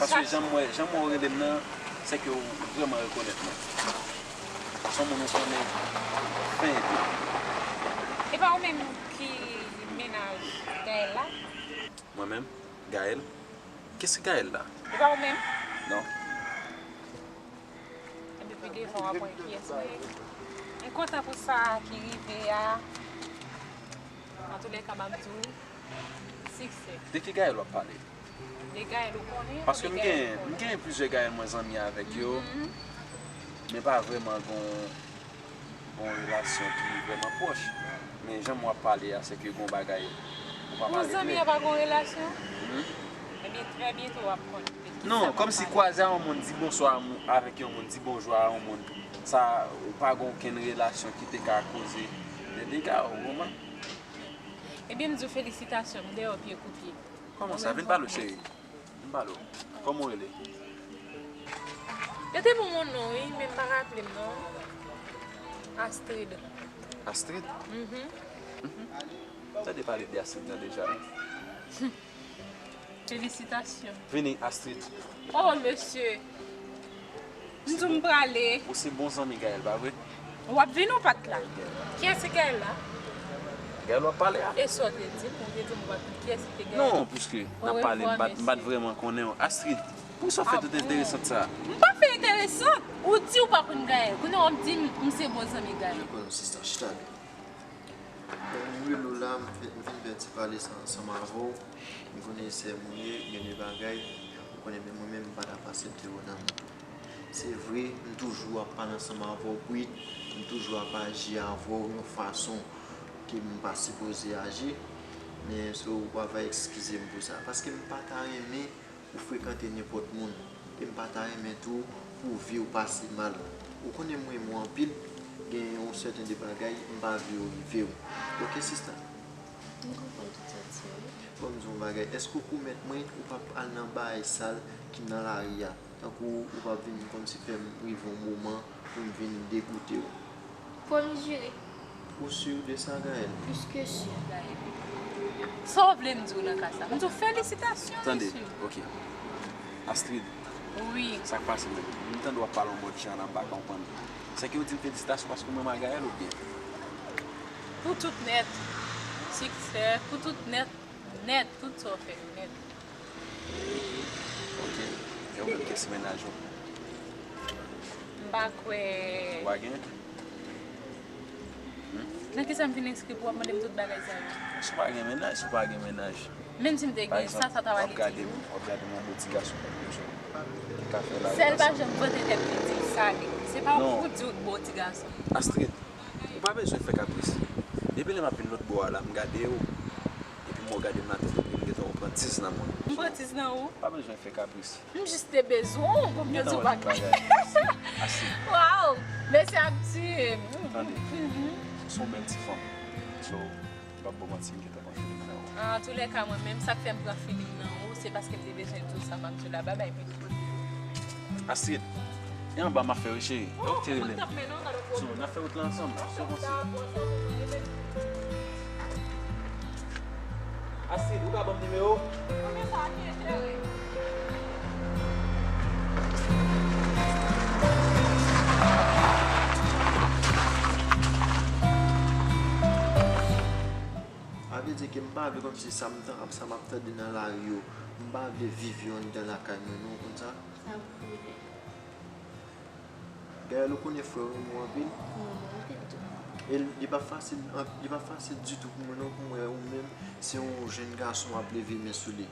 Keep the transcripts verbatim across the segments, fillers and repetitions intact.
Se jan m wè, jan m wè w rele m nan, se ke w vrèman rekonèt mwen. Se yon moun ou konnen fen epi. E pa ou menm ki mennaj Gaël la? Mwen menm? Gaël? Kiyès ki Gaël la? E pa ou menm? Non. Epi pi devan w ap wè kiyès mwen ye. M kontan pou sa ki rive a. Antoulèka, m ap di w, siksè. De ki Gaël w ap pale? De Gaël ou konnen? Paske m gen, m gen plizyè Gaël mwen zanmi avèk yo, men pa vrèman gon, gon relasyon ki vrèman pwòch. Men jan m w ap pale a, se ke gon bagay ou pa pale klè. Pou zanmi a pa gon relasyon? Ebyen, trè byento w ap konn. Non, kòmsi kwaze a yon moun, di bonswa avèk yon moun, di bonjou a yon moun, sa, ou pa gen okenn relasyon ki te ka koze de dega, ou konprann? Ebyen, m di w felisitasyon, m dèyè w pye kou pye. Kòman sa? Vin pale w, cheri. Vin pale w. Kòman w rele? Yo te ban m yon non, wi, men m pa raple m non. Astrid. Astrid? Mhm. Tande pale de Astrid nan deja. Felisitasyon. Vini, Astrid. Oh, mesye. M di w m prale. Ou se bon zanmi Gaël, pa vre? W ap vini ou pa t la? Kiyès ki Gaël la? Gaël w ap pale a? E sa w te di m? Ou te di m w ap vini. Kiyès ki te Gaël? Non, piske n ap pale, m pa t, m pa t vrèman konnen w. Astrid, poukisa w fè tout enteresant sa? M pa fè enteresant. Ou di w pa konn Gaël. Kounye a w ap di m, m se bon zanmi Gaël. Mwen konnen w, sista, chita byen. Bon, m rele w la, m fè, m vin fè ti pale sa ansanm avè w. M konnen sè m ou ye, gen de bagay, ou konnen, men mwen menm m pa t ap aksepte w nan men w. Se vre, m toujou ap pale ansanm avè w brit, m toujou ap aji avè w yon fason ke m pa sipoze aji, men so w ava eskize m pou sa, paske m pa ta renmen ou frekante nenpòt moun. E m pa ta renmen tou pou vi w pase mal. Ou konnen m renmen w anpil, gen yon sèten de bagay m pa vle yo rive w. Oke, sista? M konprann tout sa w di yo, wi. Bon, m di w yon bagay, èske w pwomèt mwen ou p ap al nan bagay sal ki nan lari a? Tankou ou p ap vin kòmsi fè m rive yon moman pou m vin degoute w. Pwomi jire. Ou sur de sa, Gaël? Plus que sûr, Gaël. Sa w vle m di w nan ka sa? M di w felisitasyon, mesye. Tande, oke. Astrid. Wi. Sa k pase menm? M tande w ap pale yon mòd jan la, m pa konprann. Se ke w di m felisitasyon paske w renmen a Gaël oubyen? Pou tout nèt. Siksè, pou tout nèt. Nèt, tout sa w fè yo nèt. Ok. E ou menm, kiyès ki mennaj ou? M pa kwè. Ou pa gen? Hmm? Nan kisa m vin enskri pou w ap mande m tout bagay sa yo? Si w pa gen mennaj, si w pa gen mennaj. Menm si m te gen sa, sa ta pral itil ou? W ap gade m, w ap gade m yon bon ti gason tankou w, ki ka fè lavi ansanm. Sèl pa janm vante tèt li di l sale. Se pa ou ki pou di w bon ti gason. Astrid, ou pa bezwen fè kapris. Depi lè m ap vin lòt bò a la, m gade w. Epi m wè w gade m nan tèt, epi m gentan wè w pran tiz nan mwen. M pran tiz nan ou? Pa bezwen fè kapris. M jis te bezwen w pou m te di w bagay. Ase. Waw! Mesye ap tiye m. Tande. Mhm. Se yon bèl ti fanm. So, m p ap ba w manti, m gentan pran filing nan ou. Antoulèka, mwen menm, sa k fè m pran filing nan ou, se paske m te bezwen di w sa m ap di w la. Babay, pi. Astrid, e anba m ap fè wi, cheri. E ou ki te rele m. So, n ap fè wout la ansanm. So, konsi. Astrid, ou ka ban m nimewo w? Sa vle di ke m pa vle kòmsi sa m tan, sa m ap tande nan lari yo, m pa vle viv yo anndan lakay mwen non, konn sa? Sa pou rive. Gaël, ou konnen frè w renmen w anpil? Mwen renmen w anpil tou. E l, li pa fasil, an, li pa fasil ditou pou mwen non, pou m wè ou menm, se yon jèn gason w ap leve men sou li.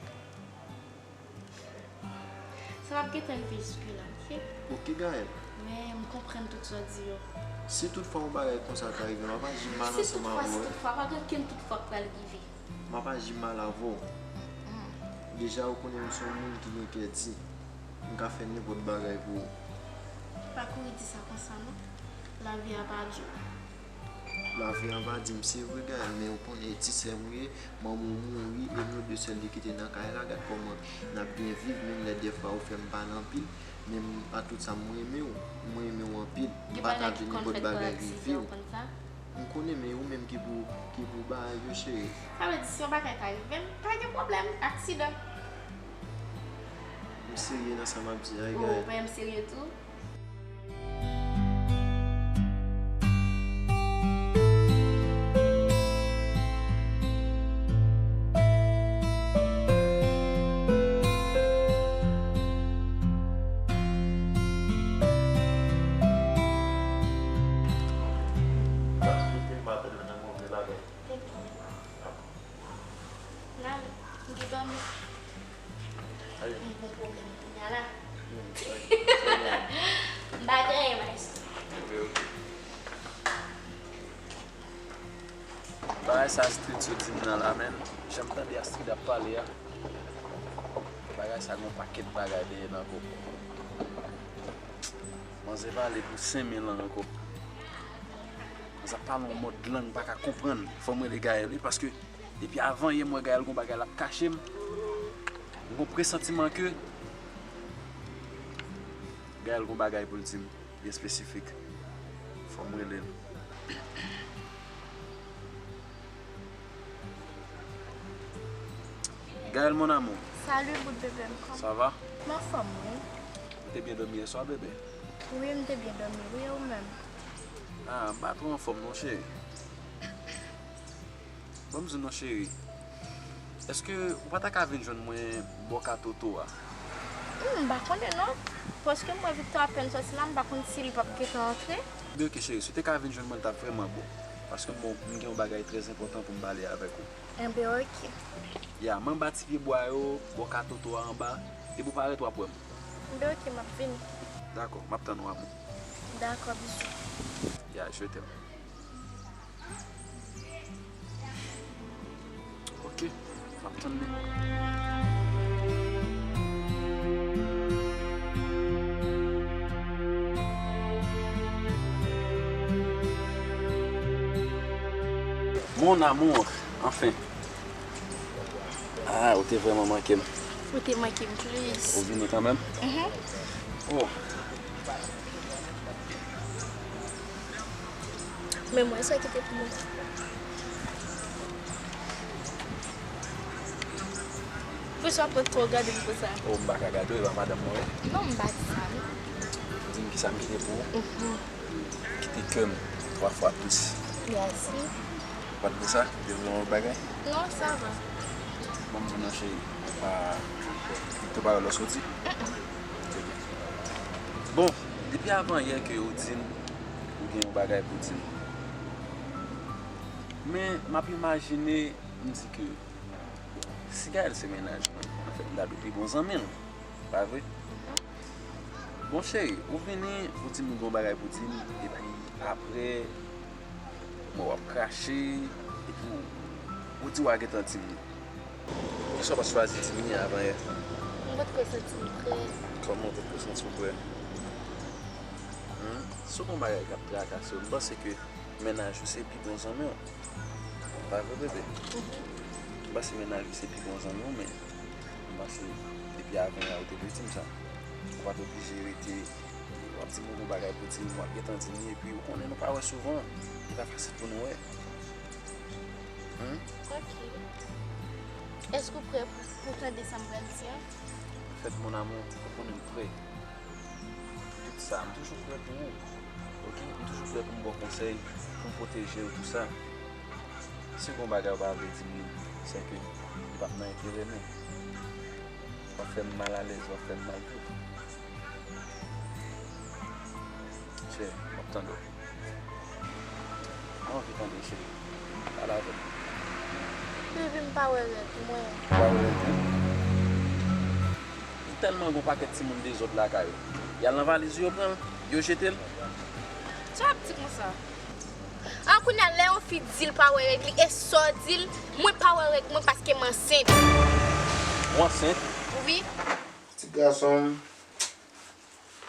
Sa p ap gentan rive jiske la, oke? Oke, Gaël. Men m konprann tout sa w di yo. Si toutfwa yon bagay konsa ta rive, m ap aji mal ansanm avè w. Si toutfwa, si toutfwa, pa gen okenn toutfwa k pral rive. M ap aji mal avè w. Mm-mm. Deja, ou konnen m se yon moun ki gen kè di. M ka fè nenpòt bagay pou ou. Pa kouri di sa konsa non. Lavi a pa di. Lavi a pa di m, se vre, Gaël, men ou konnen e ti sè m ou ye, manman w mouri, e nou de sèl li kite nan kay la, gad kòman n ap byen viv, menm lè dèfwa ou fè m pale anpil, men m, a tout sa, m renmen w, m renmen w anpil. M pa ta vle nenpòt bagay rive w. M konnen, men ou menm ki pou, ki pou bagay yo, cheri. Sa vle di, si yon bagay ta rive m, pa gen pwoblèm, aksidan. M Serye nan sa m ap di a, Gaëlle. Ou pa janm serye tou? Nan, m te dòmi. Ay. M gon pwoblèm kounye a la. Hmm, ay. M pa gen anyen, maestro. Ok, ok. Bagay sa Astrid sot di m nan la, menn. Jan m tande Astrid ap pale a. Bagay sa gon pakèt bagay dèyè l ankò. Manzè pale pou senk mil an ankò. Manzè ap pale yon mòd lang m pa ka konprann. Fò m rele Gaëlle, wi, paske depi avan yè m wè Gaëlle gon bagay l ap kache m. M gon presantiman ke Gaëlle gon bagay pou l di m, byen espesifik. Fò m rele l. Gaëlle, mon amour. Salut, bout bebe m, kòman? Ça va? M anfòm, wi. Ou te byen dòmi yè swa, bebe? Wi, m te byen dòmi, wi, e ou menm? Ah, m pa twò anfòm non, cheri. Ban m di w non, cheri. Èske ou pa ta ka vin jwenn mwen bò ka Toto a? Hmm, m pa konnen non. Paske m wè Victor apèn sòti la, m pa konn si li p ap gentan antre. Ebyen, ok, cheri, si w te ka vin jwenn mwen, l t ap vrèman bon. Paske m, m gen yon bagay trè enpòtan pou m pale avèk ou. Enben, ok. Ya, m anba ti pye bwa yo, bò ka Toto a anba, depi w parèt, w ap wè m. Enben, ok, m ap vini. Dakò, m ap tann ou, amou. Dakò, bizou. Ya, je t'aime. Ok, m ap tann li. Mon amour, enfin. Ah, ou te vrèman manke m. Ou te manke m plis. Ou vini kanmenm? Mhm. Oh. Men mwen, sa ki te pou mwen. Poukisa w ap twò gade m konsa? Oh, m pa ka gade w, e pa madanm mwen, wi. Non, m pa di sa, non. Ou di m kisa m kite pou ou? Mhm. Kite kè m twa fwa plis. Mèsi. Ou pa t vle sa? Ou te vle yon lòt bagay? Non, sa va. Ban m di w non, cheri. Pa, Victor pa wè lè w soti? Mm-mm. Ok. Bon, depi avan yè ke ou di m ou gen yon bagay pou di m. Men, m ap imajine, m di ke si Gaëlle se mennaj mwen, anfèt, m ta dwe pi bon zanmi l. Pa vre? Bon, cheri, ou vini, ou di m ou gen yon bagay pou di m, epi apre, mwen w ap krache, epi ou, ou di w a gentan di m li. Poukisa w pa t chwazi di m li avan yè? M potko santi m prè. Kòman w potko santi w prè? Hen? Si w gen yon bagay k ap trakase w, m panse ke mennaj ou se pi bon zanmi w. Pa vre, bebe? Mhm. M panse mennaj ou se pi bon zanmi w, men m panse depi avan yè a ou te dwe di m sa. Ou pa t oblije rete, w ap di m ou gen bagay pou di m, w ap gentan di m li, epi ou konnen nou pa wè souvan, li pa fasil pou nou wè. Hen? Ok. Èske w prè pou, pou tande sa m pral di a? Anfèt, mon amour, ou konnen m prè. Tout sa, m toujou prè pou ou. Ok? M toujou prè pou m ba w konsèy, pou m pwoteje w, tou sa. Si w gen yon bagay ou pa vle di m li, se ke li p ap nan enterè nou. W ap fè m malalèz, w ap fè m mal tou. Cheri, m ap tande w. Mwen anvi tande w, cheri. Pale avè m. Baby, m pa wè règ mwen. Ou pa wè règ ou? Ou tèlman gen yon pakèt timoun dezòd lakay ou. Y al nan valiz ou, yo pran l, yo jete l. Sa w ap di konsa? An, kounye a, lè yon fi di l pa wè règ li, e sa w di l, mwen pa wè règ mwen paske m ansent. Ou ansent? Wi. Pitit gason m,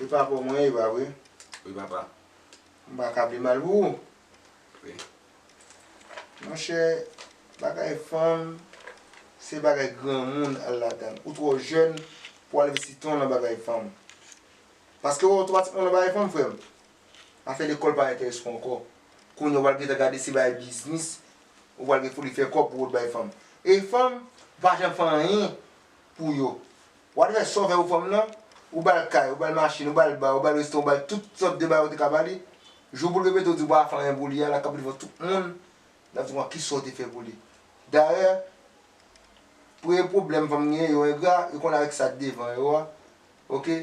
e papa w mwen ye, pa vre? Wi, papa. M pa ka vle mal pou ou. Wi. Monchè, bagay fanm, se bagay granmoun al ladan l. Ou twò jèn pou al envesti tan w nan bagay fanm. Paske w wè w twa timoun nan bagay fanm, frè m. Afè lekòl pa enterese w ankò. Kounye a w pral gentan gade se bagay biznis, ou pral gen foli fè kòb pou w t bay fanm. E fanm, ou pa janm fè anyen pou yo. Whatever sa w fè pou fanm nan, ou ba l kay, ou ba l machin, ou ba l ba, ou ba l restoran, ou ba l tout sòt de bagay ou te ka ba li. Jou pou l repete w di w pa fè anyen pou li a, l ap kab devan tout moun, l ap di w kisa w te fè pou li. Dayè, premye pwoblèm fanm genyen, yo engra, yo konn avèk sa k devan yo a. Oke?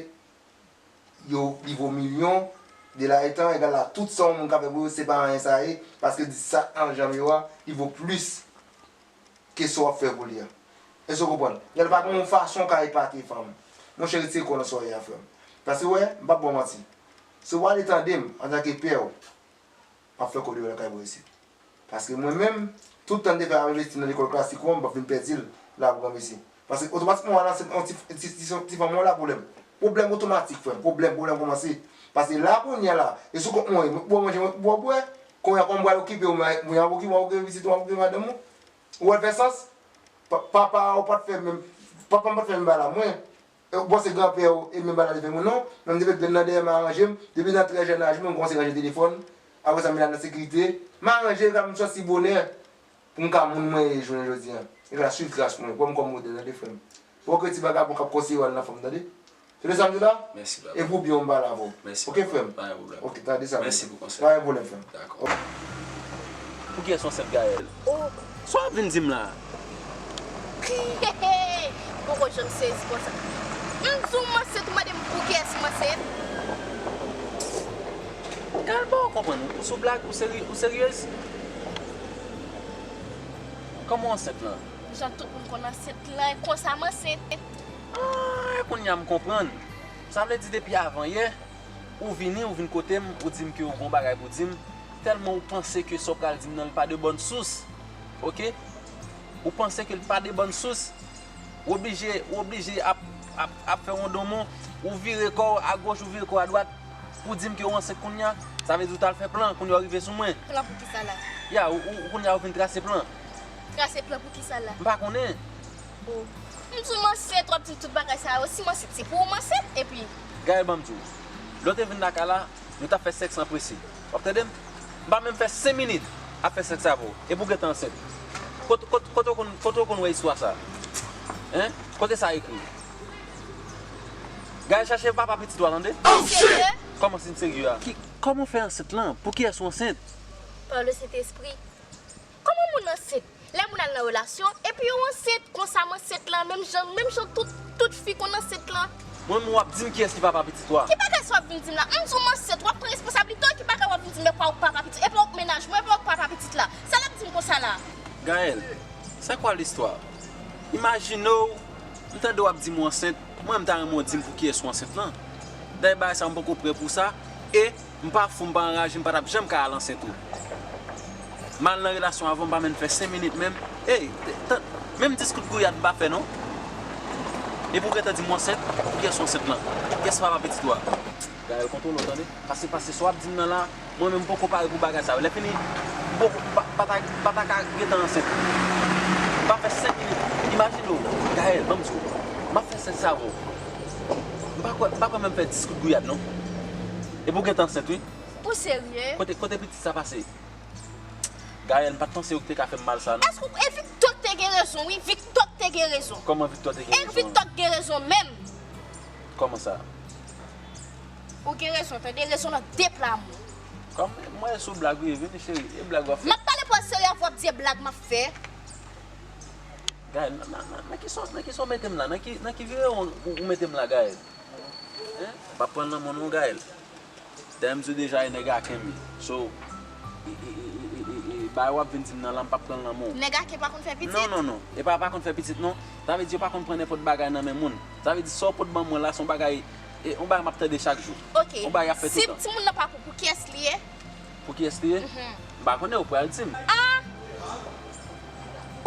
Yo, li vo milyon, de la etan egal a tout sa yon moun ka fè pou yo, se pa anyen sa ye, paske di sa nan janm yo a, li vo plis ke sa w ap fè pou li a. Èske w konprann? Lè l pa gen yon fason w ka epate fanm. Monchè, retire kò w nan sa w ye a, frè m. Paske, wè, m p ap ba w manti. Si w ale tande m, antanke pè w, m ap fè kò deyò lakay mwen isit. Paske mwen menm, tout tan m te fè ap envesti nan lekòl klasik ou an, m p ap vin pèdi l la pou granmesi. Paske otomatikman w al ansent yon ti, ti, ti, ti fanm ou an la pwoblèm. Pwoblèm otomatik, frè m. Pwoblèm, pwoblèm kòmanse. Paske la kounye a la, e sou kont mwen, mwen pou manje, mwen pou bwè. Kounye a kòman m pral okipe w, mwen, mwen ap okipe, mwen ap okipe pitit ou, mwen ap okipe madanm ou. Ou wè l fè sans? Pa, papa ou pa t fè menm, papa m pa t fè menm bagay la, mwen. E, ou panse granpè w e menm bagay la te fè moun non? Men m te met grenn nan dèyè m aranje m. Depi nan trè jèn aj mwen, m kòmanse ranje telefòn. Apre sa, m al nan sekirite. M aranje, m sòti bonè pou m ka moun mwen ye jounen jodi a. E ka swiv tras mwen, pran m kòm modèl, tande frè m. Bon, ke ti vagabon k ap konseye w al nan fanm, tande. Tande sa m di w la? Mèsi, papa. E pou byen w m pale avè w. Mèsi, papa. Oke, frè m? Pa gen pwoblèm. Oke, tande sa m di w. Mèsi pou konsèy. Pa gen pwoblèm, frè m. Dakò. Oke. Pou kiyès w ansent, Gaëlle? Oh, sa w ap vin di m la a? M poko janm sezi konsa. M di w m ansent, ou mande m pou kiyès m ansent? Gaëlle, m poko konprann. Ou sou blag, ou seri-, ou seryez? Kòman w ansent lan? Jan tout moun konn ansent lan, e konsa m ansent. Ah, kounye a m konprann. Sa vle di depi avan yè, ou vini, ou vin kote m, ou di m ke ou gon bagay pou di m, tèlman ou panse ke sa w pral di m nan, li pa de bòn sous. Oke? Ou panse ke li pa de bòn sous. Ou oblije, ou oblije ap, ap, ap fè wondonmon, ou vire kò w agoch, ou vire kò w adwat, pou di m ke w ansent kounye a. Sa vle di ou t al fè plan, kounye a w rive sou mwen. Plan pou kisa la? Ya, ou, ou, kounye a ou vin trase plan. Trase plan pou kisa la? M pa konnen. Oh. M di w m ansent, w ap di m tout bagay sa yo. Si m ansent, se pou ou m ansent, epi. Gaëlle, ban m di w. Lè w te vin lakay la, nou t ap fè sèks anprese. W ap tande m? M pa menm fè senk minit ap fè sèks avè w. Epi w gentan ansent. Kot-, kot-, kote w konn, kote w konn wè istwa sa? Hein? Kote sa ekri? Gaëlle, chache papa pitit ou a, tande? Ou serye? Kòman si m serye a? Ki, kòman w fè ansent lan? Pou kiyès ou ansent? Par le Saint-Esprit. Kòman moun ansent? Lè moun al nan relasyon, epi yo ansent, konsa m ansent lan, menm jan, menm jan tout, tout fi konn ansent lan. Mwen menm w ap di m kiyès ki papa pitit ou a? Ki bagay sa w ap vin di m la? M di w m ansent, w ap pran responsablite w, ki bagay w ap vin di m, e pa ou k papa pitit, e pa ou k mennaj mwen, e pa ou k papa pitit la? Sa l ap di m konsa la? Gaëlle, c'est quoi l'histoire? Imajine w, m tande w ap di m ou ansent, mwen m ta renmen w di m pou kiyès ou ansent lan. Dayè bagay sa m poko prè pou sa, e m pa fou, m pa anraje, m pa t ap janm ka al ansent ou. M al nan relasyon avè w, m pa menm fè senk minit menm. Ey, tan, menm dis kout gouyad m pa fè non. Epi w gentan di m ou ansent, pou kiyès ou ansent lan? Kiyès papa pitit ou a? Gaëlle, kontwole w tande. Pase, pase sa w ap di m nan la, mwen menm m poko pare pou bagay sa yo. Lè fini, m poko, pa, pa ta, pa ta ka gentan ansent. M pa fè senk minit. Imajine w, Gaëlle, ban m di w, m ap fè sèks avè w. M pa kwè, m pa kwè menm fè dis kout gouyad non. Epi w gentan ansent wi. Ou serye? Kote, kote pitit sa pase? Gaëlle, m pa t panse ou te ka fè m mal sa non. Èske w, e Victor k te gen rezon wi, Victor k te gen rezon. Kòman Victor te gen rezon? E Victor k gen rezon menm. Kòman sa? Ou gen rezon, tande, rezon nan de pla mo. Kòm mwen sou blag wi, vini cheri, e blag w ap fè. M ap pale pou w serye avè w, w ap di e blag m ap fè. Gaëlle, nan, nan, nan, nan ki sa, nan ki sa w mete m la? Nan ki, nan ki viwon ou, ou mete m la, Gaëlle? Hein? M p ap pran nan men w non, Gaëlle. Dayè m di w deja e nèg a kenbe. So, e, e, bagay w ap vin di m nan la, m p ap pran l nan men w. Nèg a kenbe pa konn fè pitit? Non, non, non. E pa, pa konn fè pitit non. Sa vle di yo pa konn pran nenpòt bagay nan men moun. Sa vle di sa w pot ban mwen la, se yon bagay, e, yon bagay m ap tande chak jou. Ok. Yon bagay y ap fè toutan. Si timoun nan pa pou, pou kiyès li ye? Pou kiyès li ye? Mhm. M pa konnen, ou pral di m. Ah!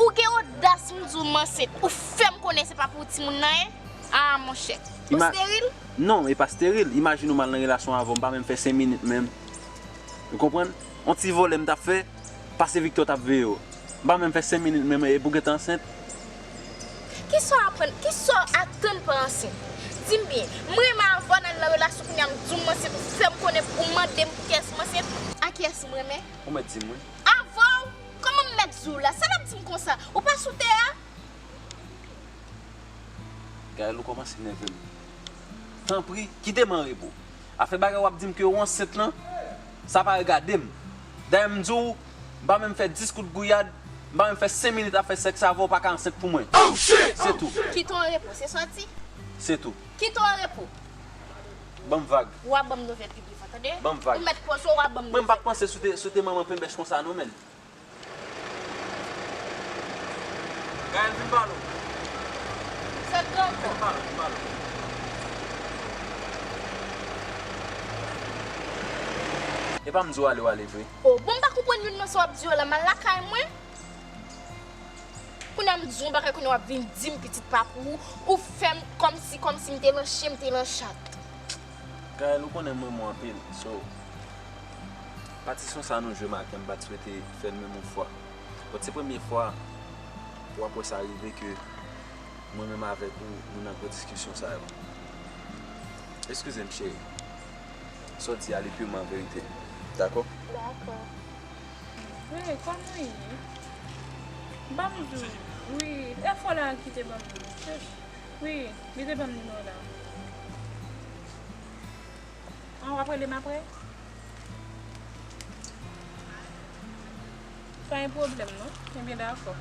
Ou gen odas, m di w m ansent. Ou fè m konnen se pa pou timoun nan ye? Ah, monchè. Ou steril? Non, e pa steril. Imajine w m al nan relasyon avè w, m pa menm fè senk minit menm. Ou konprann? On ti vole m t ap fè, pase Victor t ap veye w. M pa menm fè senk minit menm, epi w gentan ansent. Kisa w aprann, kisa w atann pa ansent? Di m byen, m renmen avè w, n al nan relasyon, kounye a m di w m ansent, ou fè m konnen, ou mande m pou kiyès m ansent. A kiyès m renmen? Ou mèt di m wi. Avè w? Kòman m mèt di w la? Sa l ap di m konsa? Ou pa sou tè a? Gaëlle, ou kòmanse nève m. Tanpri, kite m an repo. Afè bagay w ap di m ke ou ansent lan, sa pa regade m. Dayè m di w, m pa menm fè dis kout gouyad, m pa menm fè senk minit ap fè sèks avè w, ou pa ka ansent pou mwen. Se tou. Kite w an repo, se sa w di? Se tou. Kite w an repo. Ban m vag. W a ban m nouvèl pi devan, tande? Ban m vag. Ou mèt poze w, w a ban m nouvèl. Mwen, m pa t panse si w te, si w te manman penbèch konsa non, menn. Gaëlle, vin pale w. Se grankò. Vin pale w, vin pale w. E pa m di w ale, w ale vre. O, bon, m pa konprann youn nan sa w ap di yo la, m al lakay mwen. Kounye a m di w yon bagay, kounye a w ap vin di m pitit pa pou ou, ou fè m kòmsi, kòmsi m te nan chen, m te nan chat. Gaëlle, ou konnen m renmen w anpil, so, patisyon sa nou jwe maten, m pa t swete fè l menm yon fwa. Bon, se premye fwa w ap wè sa rive ke mwen menm avèk ou, nou nan gwo diskisyon sa yo. Eskize m, cheri. Sa w di a, li piman verite. Dakò? Dakò. Hey, kòman w ye? Ban m di w. Wi, e fò la ki te ban m. Wi, li te ban m nimewo la. An, w ap rele m apre? Pa gen pwoblèm, non. Ebyen, dakò.